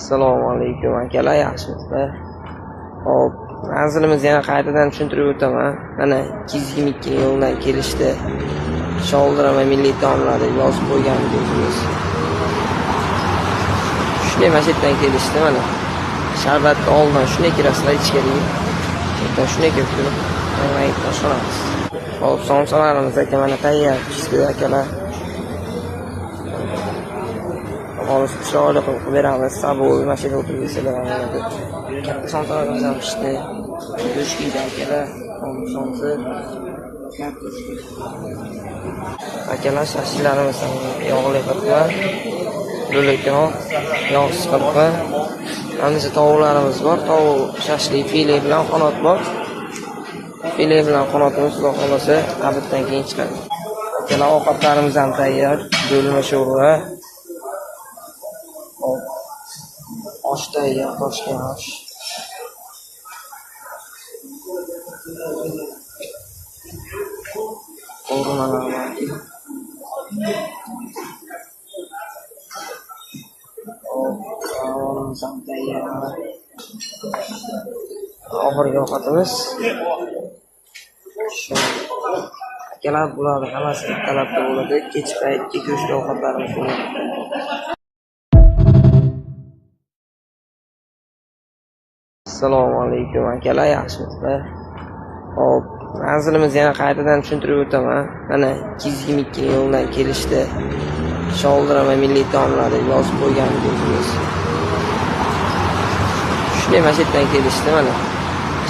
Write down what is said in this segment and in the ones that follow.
Assalomu alaykum akalar, yaxshimisizlar? Hop, manzilimizni yana qaytadan tushuntirib o'taman. Mana 222 yo'ldan kelishdi. Sholdirama milliy taomlar deb yozib qo'yganmiz o'zimiz. Shunday mana shu yerdan kelishdi mana. Sharbatni oldidan shunday kirasizlar ichkariga. Yerdan shunday kirib turib, mana oshxonamiz. Hop, somsalarimiz aka mana tayyor pishdi akalar. Xolis chiroyli qilib beramiz. Sabol mana shu yerda o'tirib yesalar ham bo'ladi. Katta somsalarimiz ham pishdi. Go'sht kiydi akalar. Somsa, kartoshka. Akalar, shashliklarimiz ham yog'li qirqma, bo'lakroq, yog'siz qirqma. Hamda tovuqlarimiz bor. Tovuq shashlik file bilan qanot bor. File bilan qanotimiz xudo xohlasa abaddan keyin chiqadi. Akalar, ovqatlarimiz ham tayyor. Bo'lma sho'rva. Hop. Osh tayyor, toshgan osh. Qovurmalar bor. Hop, salavonimiz ham tayyor. Oxirgi ovqatimiz shu. Akalar, bularni hammasi ertalabda bo'ladi. Kech paytgi go'sht ovqatlarimiz bo'ladi. Assalomu alaykum akalar, yaxshimisizlar? Hop, manzilimizni yana qaytadan tushuntirib o'taman. Mana 222 yo'ldan kelishdi. Sholdirama milliy taomlar deb yozib qo'yganmiz o'zimiz. Shunday mana shu yerdan kelishdi mana.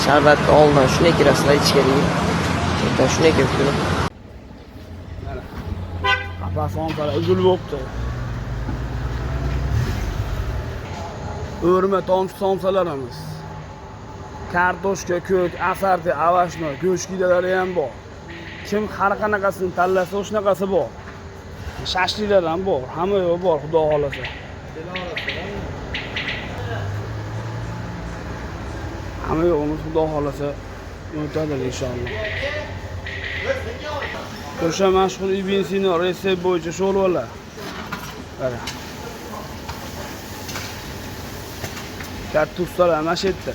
Sharbatni oldidan shunday kirasizlar ichkariga. Yerdan shunday kirib turib. Mana. Qafas somsalar uzilib bo'pti. O'rma tomchi somsalarimiz. Kartoshka, ko'k, asarti, avashno, go'sht giydalari ham bor. Kim har qanaqasini tanlasa, o'shanaqasi bor. Shashliklar ham bor, hamma yo'q bor, xudo xohlasa. Hamma yo'g'imiz xudo xohlasa o'tadi inshaalloh. O'sha mashhur Ibn Sino retsept bo'yicha sho'rvalar. Mana. Katta ustalar mana shu yerda.